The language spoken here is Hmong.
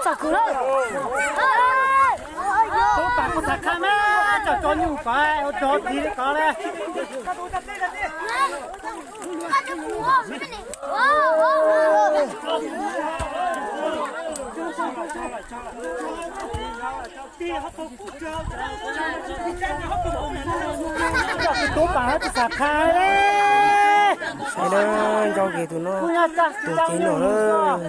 Txog kwv lawm. Tub Pam kuj xav qha na, tso tso nyuj kov ua dog tiv li kov na. Tub Pam kuj xav qha na. Saib na, ncauj kev tus no, tus kev no lawm.